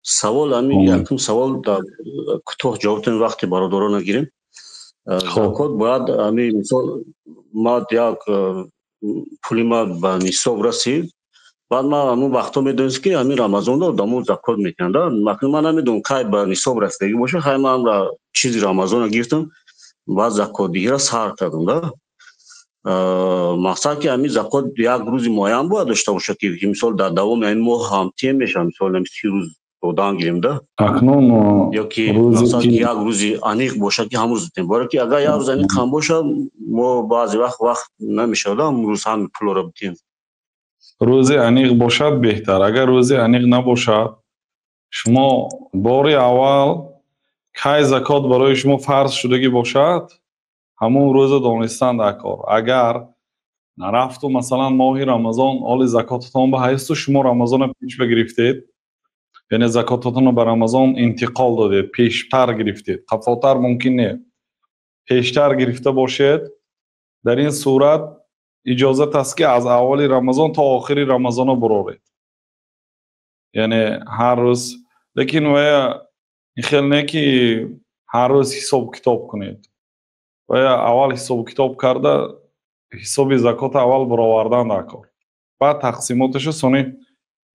Савол ҳамин якум савол дар кӯтоҳ ҷавоб дем, вақти бародарона гирем. Закот бояд ҳамин мисол ма як пули ма ба нисоб расид, баъд ман ҳамон вақтҳо медонист, ки ҳамин Рамазонда одамо закот мекунанд. Ман намедонам, кай ба нисоб расидагӣ бошад. Хай, ман чизи Рамазона гирифтам, баъд закотдиҳиро сар кардам да. Мақсад, ки ҳамин закот як рӯзи муайян бояд дошта бошад, ки мисол дар давоми ҳамин моҳ ҳам тем мешавад, мисол 30 рӯз додан гирем да? Акнун ё ки мақсад, ки як рӯзи аниқ бошад, ки ҳамон рӯз дем, барое ки агар як рӯз аниқ ҳам бошад, мо баъзе вақт вақт намешавад ҳамон рӯз ҳамин пулро бидиҳем. Рӯзи аниқ бошад, беҳтар. Агар рӯзи аниқ набошад, шумо бори аввал кай закот барои шумо фарз шудагӣ бошад, ҳамон рӯза донистан дар кор. Агар рафту, масалан, моҳи Рамазон оли закотатон ба ҳайсту, шумо Рамазона пеш багирифтед, яъне закотатонро ба Рамазон интиқол додед, пештар гирифтед, қафотар мумкин не, пештар гирифта бошед, дар ин сурат иҷозат аст, ки аз аввали Рамазон то охири Рамазона буроред, яъне ҳар рӯз. Лекин вая ин хел не, ки ҳар рӯз ҳисоб китоб кунед. Вая аввал ҳисобу китоб карда, ҳисоби закота аввал баровардан дар кор, баъд тақсимоташа сони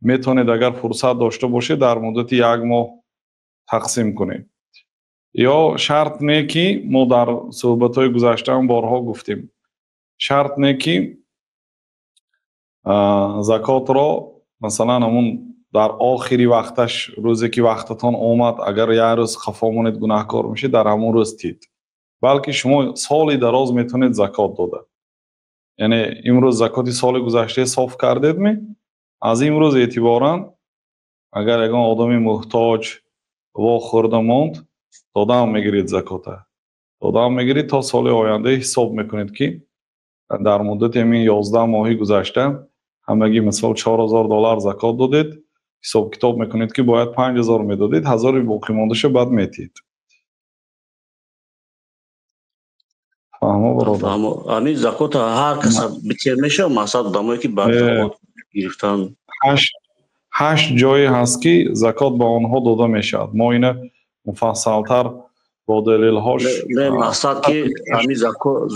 метавонед, агар фурсат дошта бошед, дар муддати як моҳ тақсим кунед. Ё шарт не, ки мо дар суҳбатҳои гузаштаам борҳо гуфтем, шарт не, ки закотро, масалан, ҳамун дар охири вақташ, рӯзе ки вақтатон омад, агар як рӯз хафо монед, гунаҳкор мешед, дар ҳамон рӯз тид, балки шумо соли дароз метавонед закот дода. Яъне имрӯз закоти соли гузаштае соф кардедми, аз имрӯз эътиборан агар ягон одами муҳтоҷ вохӯрда монд, додаам мегиред, закота додаам мегиред, то соли оянда ҳисоб мекунед, ки дар муддати ҳамин 11 моҳи гузашта ҳамагӣ, мисол, 4000 доллар закот додед, ҳисоб китоб мекунед, ки бояд 5000 медодед, ҳазори боқимондаша баъд метиҳед. Фаҳмо, бародар? Ҳамин закота ҳар каса битиҳад мешавад, мақсад, одамое ки ба закот гирифтан? Ҳашт ҷое ҳаст, ки закот ба онҳо дода мешавад. Мо ина муфассалтар бо далелҳош. Не, мақсад, ки ҳамин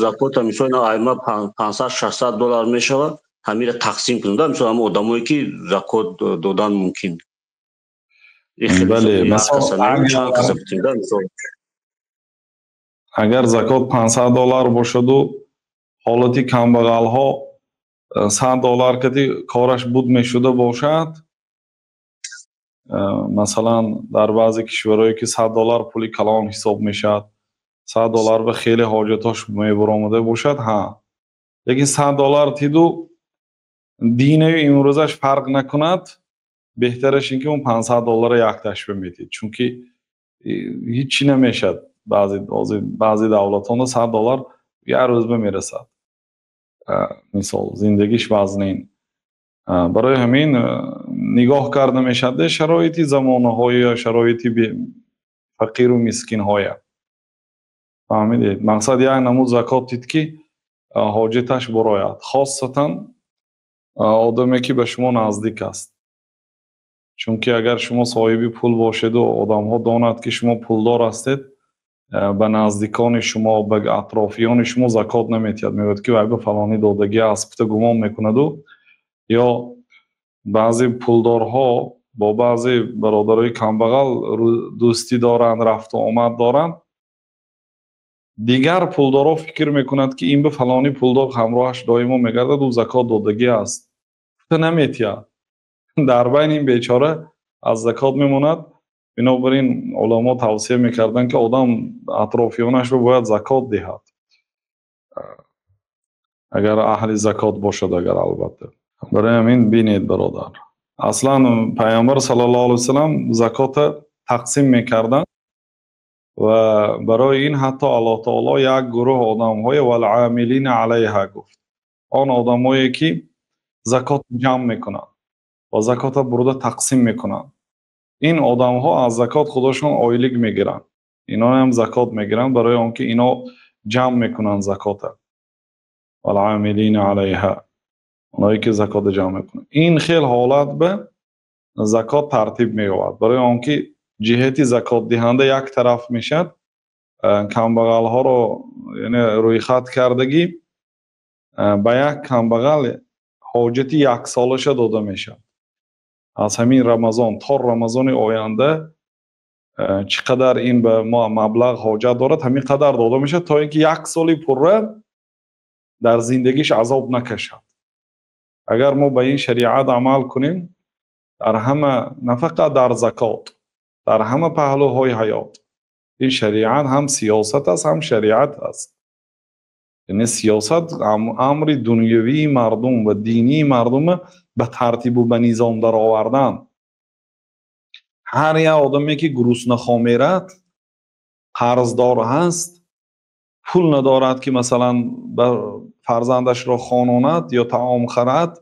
закота, мисол, айма 500-600 доллар мешавад, ҳамира тақсим кунем да, мисол, ҳамин одамое ки закот додан мумкин. Бале. Чанд каса битиҳем да, мисол? Агар закот 500 доллар бошаду ҳолати камбағалҳо 100 доллар кати кораш буд мешуда бошад, масалан, дар баъзе кишварҳое ки 100 доллар пули калон ҳисоб мешавад, 100 доллар ба хеле ҳоҷатҳош мебаромада бошад, ҳа. Лекин 100 доллар тиду динаю имрӯзаш фарқ накунад, беҳтараш ин ки он 500 доллара якташ биметид, чунки ҳичи намешавад. Баъзе давлатҳо 100 доллар як рӯз ба мерасад, мисол, зиндагиш вазнин. Барои ҳамин нигоҳ карда мешавад шароити замонаҳоя, шароити фақиру мискинҳоя. Фаҳмидед? Мақсад, як намуд закот дид, ки ҳоҷаташ бурояд, хосатан одаме ки ба шумо наздик аст. Чунки агар шумо соҳиби пул бошеду одамҳо донад, ки шумо пулдор ҳастед, ба наздикони шумо, ба атрофиёни шумо закот наметиҳад, мегӯяд, ки вай ба фалонӣ додагӣ аст, пута гумон мекунаду. Ё баъзе пулдорҳо бо баъзе бародарои камбағал дӯстӣ доранд, рафту омад доранд. Дигар пулдорҳо фикр мекунад, ки ин ба фалонӣ пулдор ҳамроҳаш доимо мегардад, ӯ закот додагӣ аст, пута наметиҳад. Дар байни ин бечора аз закот мемонад. Бинобар ин уламо тавсия мекарданд, ки одам атрофиёнашро бояд закот диҳад, агар аҳли закот бошад, агар, албатта. Барои ҳамин бинед, бародар, аслан Пайғамбар саллаллоҳу алайҳи васалам закота тақсим мекарданд ва барои ин ҳатто Аллоҳ таоло як гурӯҳ одамҳое валъамилина алайҳа гуфт, он одамое ки закот ҷамъ мекунанд ва закота бурда тақсим мекунанд. Ин одамҳо аз закот худошон ойлик мегиранд, иноам закот мегиранд, барои он ки ино ҷамъ мекунанд закота. Валъамилина алайҳа, оное ки закота ҷамъ мекунанд. Ин хел ҳолат ба Закот тартиб меёбад, барои он ки ҷиҳати закотдиҳанда як тараф мешавад, камбағалҳоро, яъне рӯйхат кардагӣ, ба як камбағал ҳоҷати яксолаша дода мешавад. Аз ҳамин Рамазон то Рамазони оянда чӣ қадар ин ба маблағ ҳоҷат дорад, ҳамин қадар дода мешавад, то ин ки як соли пурра дар зиндагиш азоб накашад. Агар мо ба ин шариат амал кунем, дар ҳама, на фақат дар закот, дар ҳама паҳлӯҳои ҳаёт, ин шариат ҳам сиёсат аст, ҳам шариат аст. Яъне сиёсат амри дунёвии мардум ва динии мардума ба тартибу ба низом даровардан. Ҳар як одаме ки гурусна хомерад, қарздор ҳаст, пул надорад, ки масалан ба фарзандашро хононад ё таом харад,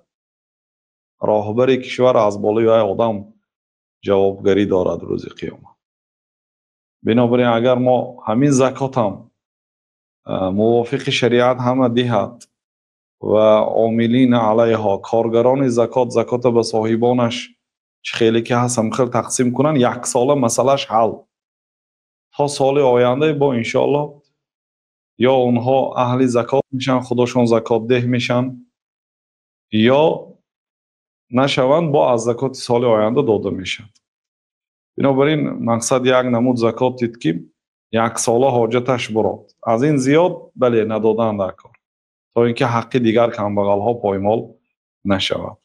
роҳбари кишвар аз болои вай одам ҷавобгарӣ дорад рӯзи қиёмат. Бинобар ин, агар мо ҳамин закотам мувофиқи шариат ҳама диҳад ва омилина алайҳо, коргарони закот, закота ба соҳибонаш чӣ хеле ки ҳаст, ҳам хел тақсим кунанд, яксола масъалаш ҳал. То соли оянда бо иншоаллоҳ ё онҳо аҳли закот мешаванд, худошон закотдеҳ мешаванд, ё нашаванд, бо аз закоти соли оянда дода мешавад. Бинобар ин, мақсад як намуд закот дид, ки яксола ҳоҷаташ бурод. Аз ин зиёд, бале, надодан дар кор, то ин ки ҳаққи дигар камбағалҳо поймол нашавад.